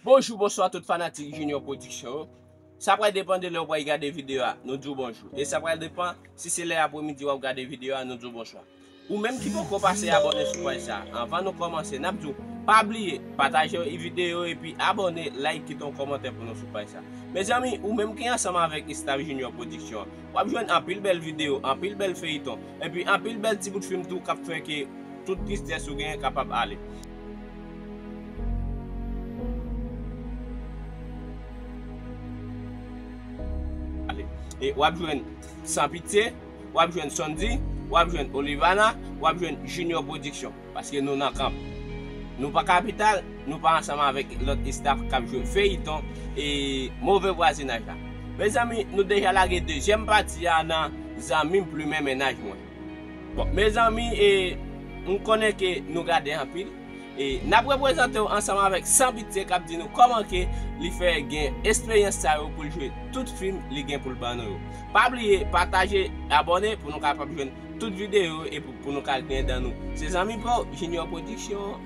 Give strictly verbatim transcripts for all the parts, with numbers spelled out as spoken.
Bonjou, bonswa tout fanatik Junior Production yo. Sa pral depann de lè w pral gade videyo a, nou di w bonjou. E sa pral depann si se lè apremidi w ap gade videyo a, nou di w bonswa. Ou menm ki poko pase abòne sou paj sa, anvan nou kòmanse, n ap di w, pa bliye, pataje videyo epi abòne, like, kite yon kòmantè pou nou sou paj sa. Mezanmi, ou menm ki ansanm avèk estaf Junior Production an, w ap jwenn anpil bèl videyo, anpil bèl feyiton, epi anpil bèl ti bout fim tou k ap fè ke tout tristès ou genyen kapab ale. Ale. E w ap jwenn San Pitye, w ap jwenn Sondy, w ap jwenn Olivana, w ap jwenn Junior Production. Paske nou nan kanp. Nou pa kapital, nou pa ansanm avèk lòt estaf k ap jwe feyiton e move vwazinaj la. Mezanmi, nou deja lage dezyèm pati a nan Zanmi m plimen mennaj mwen. Bon, mezanmi, e, m konnen ke nou gade anpil. E n ap reprezante w ansanm avèk San Pitye k ap di nou kòman ke li fè gen esperyans sa yo pou l jwe tout fim li gen pou l ban nou yo. Pa bliye pataje, abòne pou nou kapab jwenn tout videyo e pou, pou nou ka gen dan nou. Se zanmi pa w, Junior Production.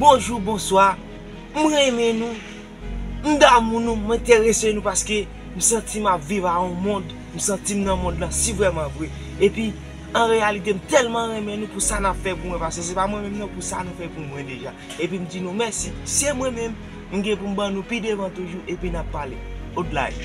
Bonjou, bonswa. M renmen nou. M damou nou, m enterese nou paske m santi m ap viv a yon mond, m santi m nan mond lan si vrèman vre. Epi, an reyalite, m tèlman renmen nou pou sa n ap fè pou mwen, paske se pa mwen menm non, pou sa nou fè pou mwen deja. Epi m di nou mèsi, se mwen menm, m gen pou m ban nou pi devan toujou, epi n ap pale. Odlay.